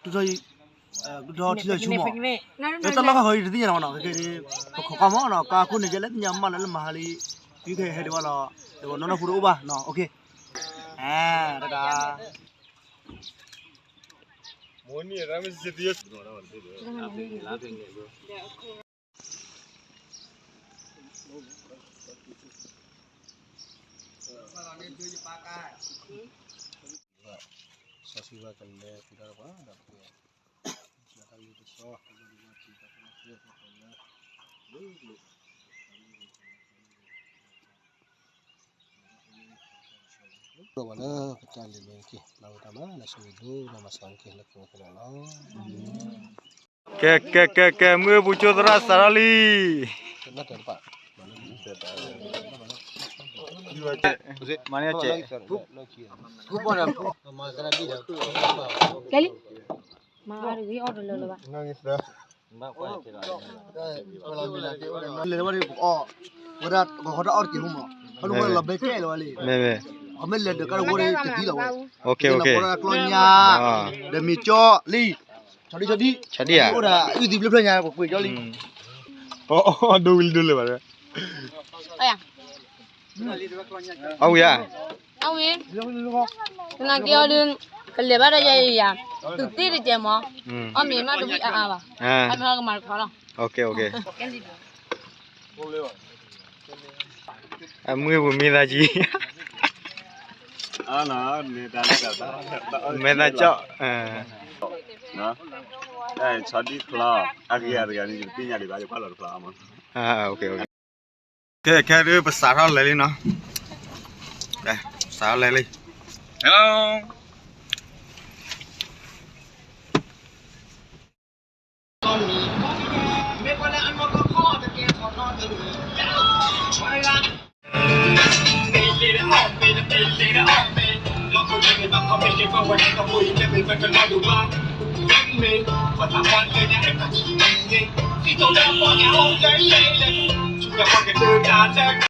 ကလုၢ်ထီၣ်ထံထီၣ်ဆူမး, လၢတၢ်လီၢ်ခီဃီယတသ့ၣ်ညါနီၤနီၤ, ခဲကဲဒ် ပခိးကွၢ်မးနီၤ, ကါခိၣ်န့ၣ် ယဲလၢသ့ၣ်ညါမးလၢလၢမၤဟါလံ, တုၤခဲဟဲဒံးဘၣ်လီၤ, ဒီးနီၢ်နီၢ်ဖိတအိၣ်ဘၣ်နီၤ, အိၣ်ခ့, အဲ, တၢ်တၢ် ကဲ ကဲ ကဲ ကဲ မုၢ်ပူၤကၠိသရၣ်စးထီၣ်လံ. မၤန့ၢ်ကဲး, ကဲလံ, မၤတဂ့ၤအီၣ်တလၢလၢၤဘၣ်. လဲၤဝဲဒၣ်ပအီၣ်, ဝဲဒၣ်ဂီၤခီတၢ်အီၣ်တက့ၢ်ဖိမး, ခီဖျိလီၤဘဲကဲလီၤဝဲလံ, အမ့ၢ်လဲၤဒီးကါတဝီဒီးတဒ်လီၤဝဲ, ပှၤကျီညါ, ဒီးမ့ၤကၠီလံ, ဆီဒံၣ်ဆီဒံၣ်, ဆီဒံၣ်ဧါ, အိၣ်ဒၣ်အုၣ်သံဘျၢဖျၢၣ်ညါ ပှ့ၤကၠီလံ, အီၣ်ဒိဝံၤလံဒိလၢၤဘၣ်, အီၣ်ဝံၤဧါ, အီၣ်ဝံၤ, သနာ်က့အီၤဒုး, ကလဲၤဘၣ်ဒီးယၤယၤ, သုးသ့ၣ်တကဲမး, အီၣ်မ့ၤမးတဝံၣ်အါအါဘၣ်, အမ့ၢ်ကမၤတခီလီၤ, အမုၢ်ပူၤမ့ၢ်သးကံ, မ့ၢ်သးကၠီၣ်, ဆီဒံၣ်ချီ, အဂ့ၤအဂၤန့ၣ် ယတသ့ၣ်ညါဒံးဘၣ် ယကွၢ်လီၤတဖျါအါမး, ကဲ ခဲဒုးပစးထီၣ်လဲၤလံနီၤ, ပစးထီၣ်လဲၤလံ, hello.